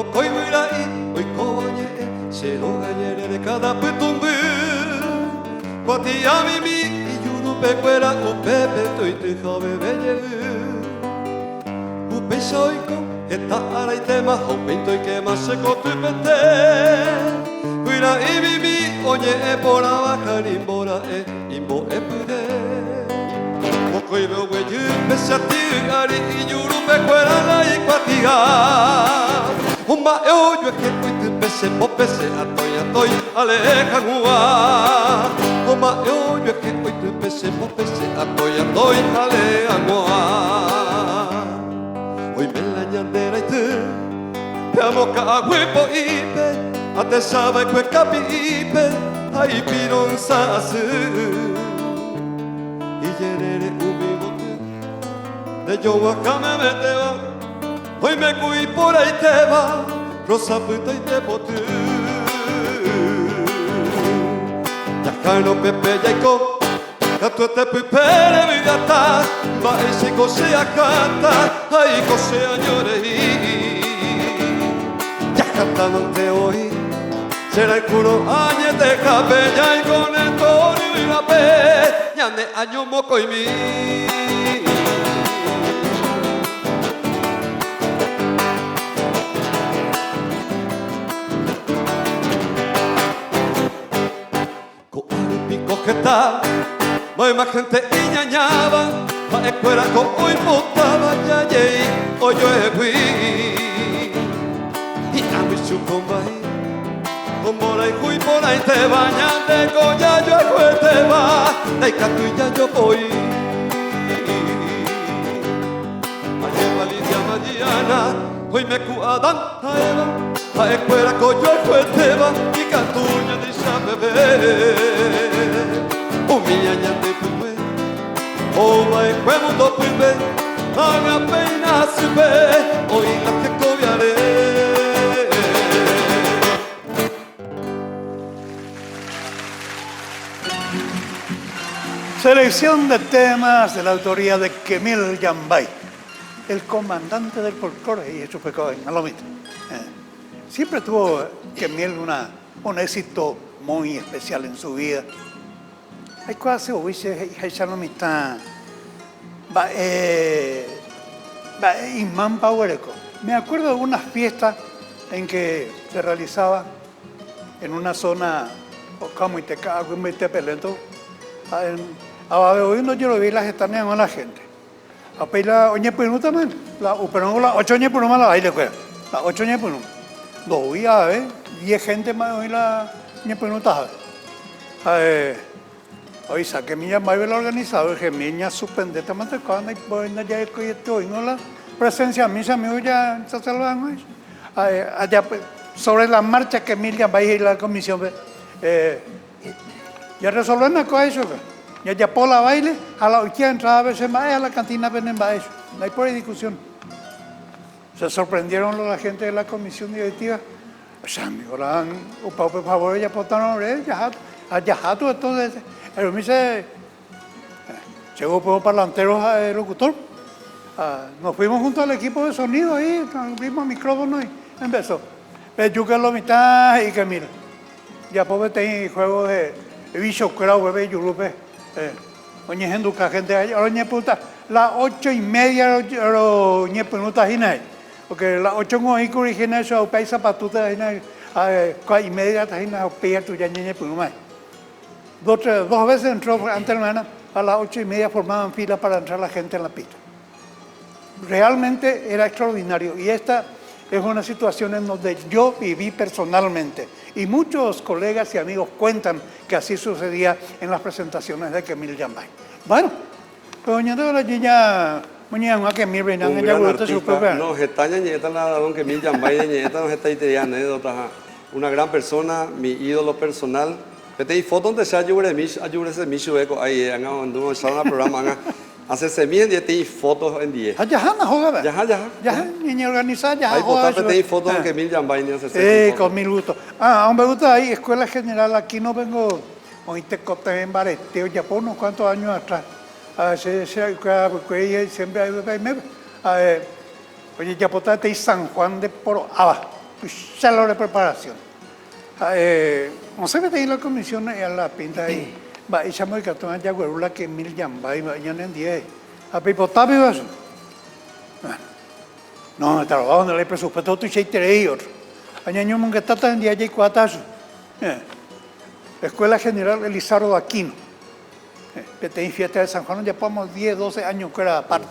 Mokõi guyra'i oikóva oñe'ẽ che róga jerére káda pytũmby. Kuatia mimi ijurupekuéra upépe toity ha oveve jey. Upéicha oiko heta araitéma ha upéinte oikéma che kotypete. Guyra'i mimi oñe'ẽ porãva ha nimbora'e imbo'epyre. Mokõive oguejy pe che aty ári ijurupekuéra la ikuatia. Omba'e ojuehe oity pe che pópe che atõi atõi alee hag̃ua. Omba'e ojuehe oity pe che pópe che atõi atõi alee hag̃ua. Oime la ñande raity pe amo ka'aguy po'ípe atesava'ekue kapi'ípe ha ipiro'ysã asy. Ijerére umi boty nde joguaka memetéva oime ku iporãitéva rosa pytãite poty. Jahárõ pepe jaiko katuete pype revy'ata mba'éichaiko che akáta ha iko che año rei. Jahátamante voi Che rayhúrõ añetehápe jaikóne tory vy'ápe ñane año mokõimi. Ko'a rupi ko heta mayma gente iñañáva ha'ekuéra ko oipotáva jajei ojoehegui. Hi'ãgui chupe omba'e ko mborayhu iporãitéva ñande ko jajoayhuetéva ndaikatúi jajopoi. Ajépa Lidia Madiana oime ku Adán ha Eva ha'ekuéra ko ojoayhuetéva ikatu ñandeicha peve. Umi ñañande pype ouva'ekue mundo pype ág̃a péina hasýpe oĩ la hekoviare. Selección de temas de la autoría de Kemil Yambay, el comandante del folclore y hecho pecado en Alomito. Eh, siempre tuvo Kemil una, un éxito muy especial en su vida. Aikuaa che voi che he'iháicha lo mitã mba'e mba'e imánpa oguereko. Me acuerdo de una fiesta en que se realizaba en una zona okamoite ka'aguy mbytépe lénto ha avave voi ndojeroviái la heta neag̃ua la gente. Ha upéi la oñepyrũtama, la upérõ la ocho oñepyrũma la baile kuéra, la ocho oñepyrũma. Ndoúi avave, diez géntema oĩ la oñepyrũtahápe. Ha oicha que mi ñambáive la organizador hemi ñasuspendétama toikuaa ndajarekoiete oĩngo la presencia mi che amigo ja jasalva hag̃uáicha. Ha aja sobre la marcha que mi ñambái he'i la comisión-pe Jarresolvéma ko échope. Jajapo la baile ha la oike entrada-pe che mba'e ha la cantina-pe ne mba'e chupe. Ndaipóri discusión. Se sorprendieron la gente de la comisión directiva. Che amigo, la upa upe favor ojapótarõ ore jaha ha jahátu entonces pero umi che che upe parlantero ha locutor. Nos fuimos junto al equipo de sonido ahí, abrimos micrófono y empezó. Peju que lo mitã he'i Camila. Japo peteĩ juego de bicho-kuéra upépe ijurúpe oñehenduka gente roñepyrũta la ocho y media roñepyrũta hína he'i, porque la ocho ngo oĩkuri hína che upe aisapatúta hína cua y media ta hína upéi atuja ñañepyrũma he'i. Dos, tres, dos veces entró antes de la mañana, a las ocho y media formaban fila para entrar la gente en la pista. Realmente era extraordinario y esta es una situación en donde yo viví personalmente y muchos colegas y amigos cuentan que así sucedía en las presentaciones de Kemil Yambay. Bueno, pero ñande la ya oñe'ẽg̃ua Kemil Un gran artista. No, heta ñañe'ẽta la don Kemil Yambay ñañe'ẽta hetaiterei anécdota ha una gran persona, mi ídolo personal. Peteĩ fótonte che ajuremi, ajuresemi chupe ko'águi ág̃a ohendu ohecháva programa ág̃a Asẽsemi hendie peteĩ fóto hendie. Ha jahána hógape. Jaha, jaha. Jaha, ñañeorganisa jaha hógape. Aipota peteĩ fóto don Kemil Yambay ndi asẽse peteĩ fóto. Con mil gusto. Ah, ombe'úta ahí Escuela General Aquino-pe ngo oĩ tekotevẽ mbarete ojapo unos cuantos años atrás. Ha che che ra'ykuéra apykuéri siempre aimépe. Ojejapóta peteĩ San Juan de Poro'áva. Tuicha la ore preparación. Ha'e osẽ peteĩ la comisión he'i a la pinta he'i, mba'éichamo ikatúrõ jagueru la que mil jambái mba'e ñanendie he'i. Ha peipotápe guasu. Bueno, no, trabajo no le presupuesto tuichaiterei otro. Ha ñañomongetáta hendie jaikuaáta hasu. Escuela General Elizardo Aquino. Peteĩ fiesta de San Juan ojapóvamo diez, doce años kuéra aparte.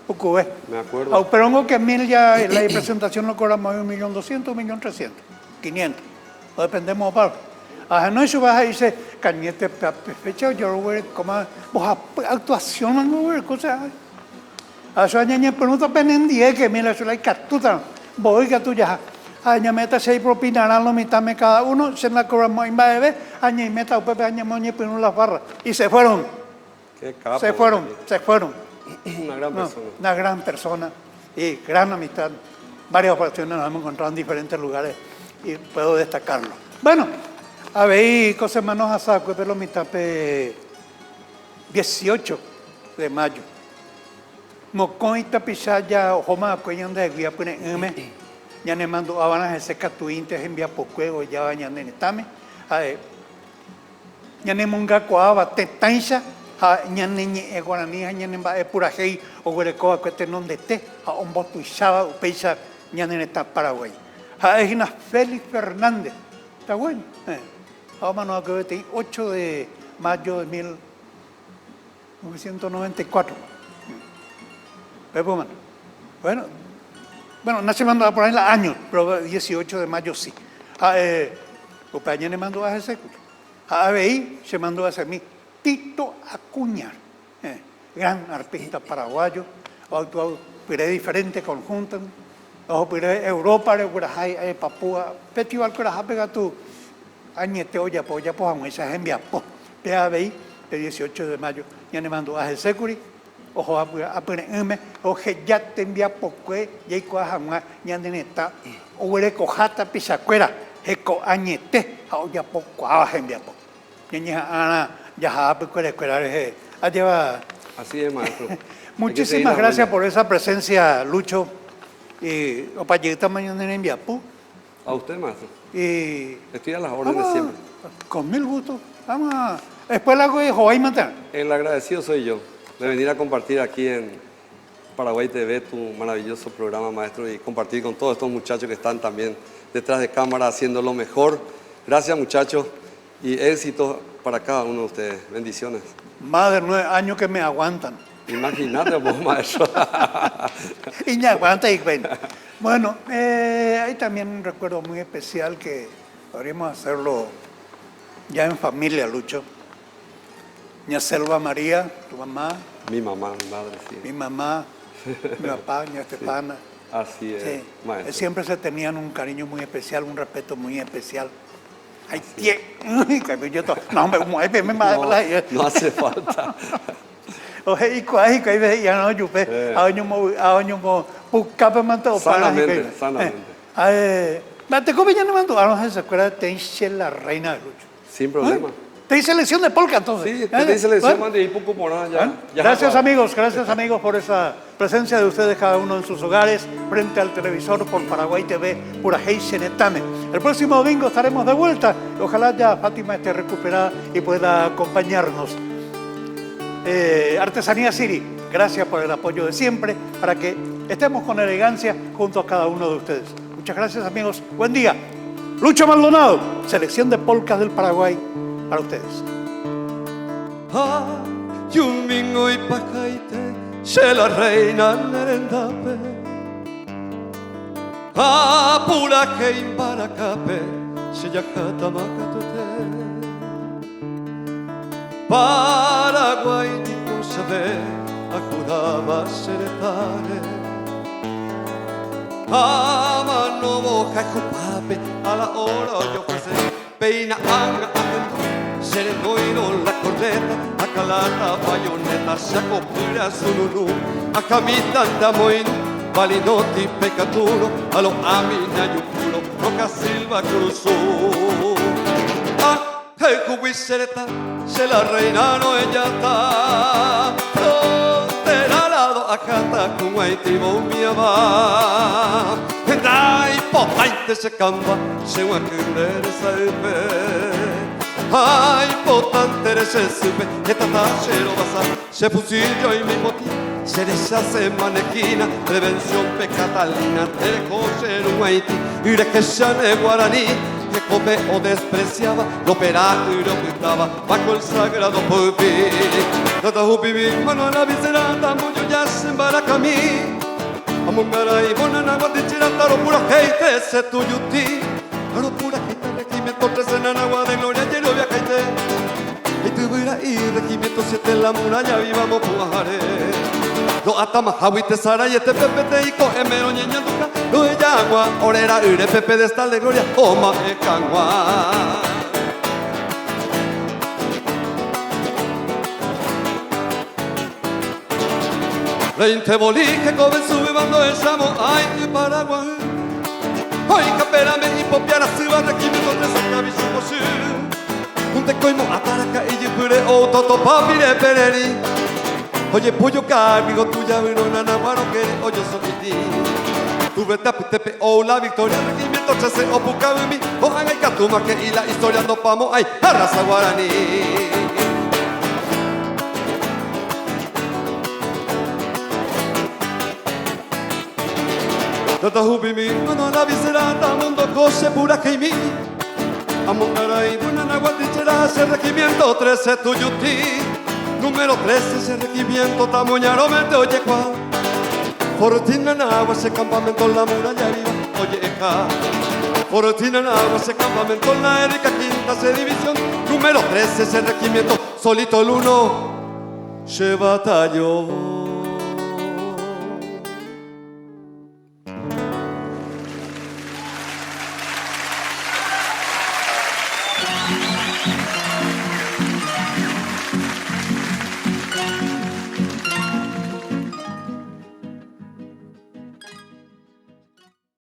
Pukuve. Me acuerdo. Ha upérõngo que mil ya la presentación lo cobramos un millón doscientos, un millón trescientos, quinientos. O dependemos opáva. Ahenói chupe ha he'ise Cañete pe fecha ojeroguerekóma mbohapy actuación mango oguereko che ári. Ha che añeñepyrũta penendie que mil la ikatútarõ, mboy ikatu jaha. Ha ñame'ẽta che ipropinarã lo mitãme cada uno, che ndacobramo'ãi mba'eve, añeiméta upépe añemoñepyrũ las barras. Y se fueron. Qué capo, Se fueron, se fueron. Una gran persona. Una gran persona y gran amistad. Varias ocasiones nos hemos encontrado en diferentes lugares y puedo destacarlo. Bueno, avei ko semana ohasa'akue pe lo mitã pe 18 de mayo. Mokõi tapicha ja ohóma va'ekue ñandehegui apyre'ỹme, ñanemandu'ava'erã hese katuínte hembiapokue ohejáva ñane retãme, ha'e ñanemongakuaáva tetãicha ha ñane ñe'ẽ guarani ha ñane mba'e purahéi oguereko va'ekue tenondete ha ombotuicháva upéicha ñane retã Paraguái. Ha'e hína Félix Fernández, está bueno, ha omano va'ekue peteĩ 8 de mayo de 1994. Pépe omano. Bueno, bueno, nachemandu'a porãi la año, pero 18 de mayo sí. Ha'e upe año nemandu'a hese kuri. Ha avei chemandu'a hesemi Tito Acuña, gran artista paraguayo, oactua pyre diferente conjunto, oho pyre Europa-re ogueraha hi'ái Papúa, festival kuerahápe katu añete ojapo ojapo hag̃uáicha hembiapo. Pe avei pe 18 de mayo ñanemandu'a hesékuri, oho apyre'ỹme oheja tembiapokue jaikuaa hag̃ua ñane retã oguerekoha tapichakuéra heko añete ha ojapokuaáva hembiapo. Ñañeha'ãrã jaha apykuerekuéra rehe. Ajéva. Así es, maestro. Muchísimas gracias por esa presencia, Lucho. Y opa jeýtama ñane rembiapo. A usted, maestro. Y Estoy a las órdenes siempre. Con mil gusto. Vamos a... Después la hago de matar. El agradecido soy yo de venir a compartir aquí en Paraguay TV tu maravilloso programa, maestro, y compartir con todos estos muchachos que están también detrás de cámara haciendo lo mejor. Gracias, muchachos, y éxito para cada uno de ustedes. Bendiciones. Más de 9 años que me aguantan. Imagínate vos, maestro. Y me aguanta y bueno. Bueno, hay también un recuerdo muy especial que podríamos hacerlo ya en familia, Lucho. Ña Selva María, tu mamá. Mi mamá, mi madre, sí. Mi mamá, mi papá, ña Estefana. Así es, Sí. maestro. Siempre se tenían un cariño muy especial, un respeto muy especial. Ay, tie. Uy, que yo to-, no, hombre, como hay, me No, no hace falta. Oje, y cuál, y cuál, y ya no, yo, pe, a oño mo, a oño mo, puca, pe, manto, o para, Sanamente, y que, sanamente. Ma, te come ya no mando, ah, no, se acuerda, te hice la reina de Lucho. Sin problema. ¿Eh? Te hice selección de polka, entonces. Sí, te hice selección, Bueno. Mandy, y poco por nada, ya, Bueno, ya gracias, acabado. amigos, gracias, amigos, por esa presencia de ustedes, cada uno en sus hogares, frente al televisor por Paraguay TV, Purahéi Che Retãme. El próximo domingo estaremos de vuelta. Ojalá ya Fátima esté recuperada y pueda acompañarnos. Artesanía Siri, gracias por el apoyo de siempre, para que estemos con elegancia junto a cada uno de ustedes. Muchas gracias, amigos. Buen día. Lucho Maldonado, selección de polcas del Paraguay para ustedes. Ah, yumingo y pajaite, se la reina nerendape. Ah, pura que imbaracape, se yajata macatote. Paraguay ni cosa ve, ajudaba a seretare. Ama no boja jupape, a la hora yo pasé, peina anga atento, serenoiro la corneta, a calata bayoneta, saco pura zululú, a camita tamoino, balinotti pecaturo, a lo amina yupuro, roca silva cruzú. Ah, hey, jubisereta, se la reina no ella está. Frontera lado, acá está como hay tipo mi ama. Dai, po, ai, Aite che kamba, che guaky nde resaýpe. Ha ipotante re che sýpe, hetata che rovasa, che fusil oime ipotĩ, che rechase manekína, prevención pe Catalina, nde reko che rug̃uaitĩ, y rehecha ne guarani, hekópe odespreciaba, lopera yre opytáva, bajo el sagrado poyvi. Tata hupivi, mano a la visera, tambojoja che mbarakami. Amongarai bonana guatichera taropurahéi se tuyuti Taropurahéita regimiento 13 Nanawa de gloria jerovia kaite Ityvyra'i regimiento 7 la muralla viva mopu'ãhare Ro'atamahágui tesaraiete pe peteĩ ko'ẽme roñeñanduka Roheja hag̃ua ore ra'yre pe pedestal de gloria oma'ẽ kag̃ua. Reinte voli hekove suveva ndohechamo'ãi y Paraguay. Oĩ kaperãme ipopia rasýva regimiento tesakã vichu pochy. Ndekoimo'ãta raka'e ijypýre outa otopa pire pererĩ. Ojepojoka amigo tuja vyrõ Nanawa rokẽre ojoso'iti. Tuvete apytépe ou la victoria regimiento trece opukavymi ko'ág̃a ikatúma he'i la historia ndopamo'ãi ha raza guarani. Tata hupimi mano la visera tamondo ko che puraheimi Amongarai bunana guatichera che regimiento 13 tuyuti Número 13 che regimiento tamoñarõmente ojekuaa Fortín Nanawa che campamento la muralla viva oje'eha Fortín Nanawa che campamento la Erika quinta che división Número 13 che regimiento solito el uno che batallón.